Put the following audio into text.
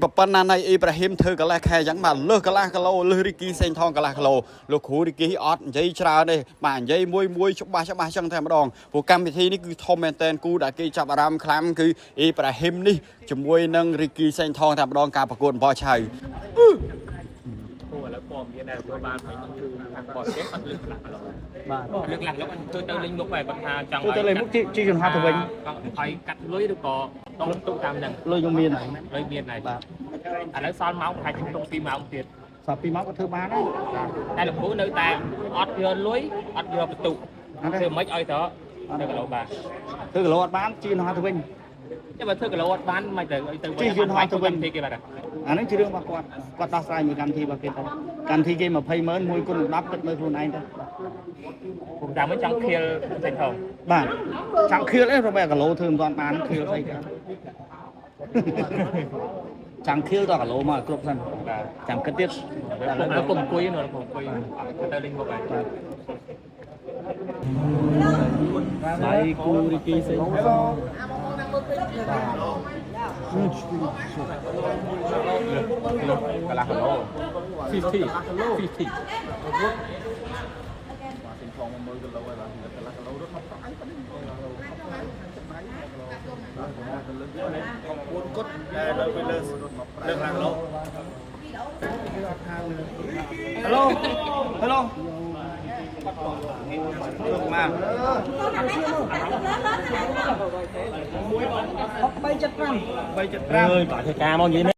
ប៉ុណ្ណាណៃអ៊ីប្រាហ៊ីមធ្វើកន្លះខែអញ្ចឹងបាទលើសកន្លះគីឡូលើសរីគីសេងថងកន្លះគីឡូលោកគ្រូរីគីអត់និយាយច្រើនទេបាទនិយាយមួយមួយច្បាស់ច្បាស់អញ្ចឹងតែម្ដងព្រោះកម្មវិធីនេះគឺធំមែនតែនគូដែលគេចាប់អារម្មណ៍ខ្លាំងគឺអ៊ីប្រាហ៊ីមនេះជាមួយនឹងរីគីសេងថងតែម្ដងការប្រកួតអំបោឆៅ ព្រោះឥឡូវព័ត៌មានដែលទទួលបានមិញគឺខាងបរទេសអត់លើកឡើងឡូវ បាទ លើកឡើងឡូវធ្វើទៅលេងមុខបែបបើថាចង់ ធ្វើទៅលេងមុខជិះយន្តហោះទៅវិញ ឲ្យកាត់លុយឬក៏ដងទុកតាមហ្នឹង លុយខ្ញុំមានហើយ លុយមានហើយ បាទ ឥឡូវសល់ម៉ោងប្រហែលជាទុក2ម៉ោងទៀត សល់2ម៉ោងក៏ធ្វើបានដែរ តែលោកគ្រូនៅតែអត់យកលុយអត់យកបន្ទុកធ្វើមិនឲ្យទៅទៅគីឡូបាទ ធ្វើគីឡូអត់បានជិះយន្តហោះទៅវិញ ចាំបើធ្វើគីឡូអត់បានមិនទៅឲ្យទៅ ជិះយន្តហោះទៅវិញ គេបាទ អាហ្នឹងជារឿងរបស់គាត់គាត់ដោះស្រាយមួយកម្មវិធីរបស់គេទៅកម្មវិធីគេ20ម៉ឺន1គុណ10គិតមើលខ្លួនឯងទៅ ผมតាមមិនចង់ខៀលសេងថង បាទចង់ខៀលអីរបែកគីឡូធ្វើមិនទាន់បានខៀលស្អីគេចង់ខៀលតគីឡូមកឲ្យគ្រប់សិន បាទ ចាំគិតទៀត តែឥឡូវគុំអង្គុយនៅគុំអង្គុយទៅលេងមុខហើយ ដៃគូរីគីសេង កន្លះគីឡូ50 50 គុតដែលលើទៅលើលើកឡើងគីឡូហេឡូហេឡូលោកមក 375 3.5 អើយបាទធ្វើការមកនិយាយ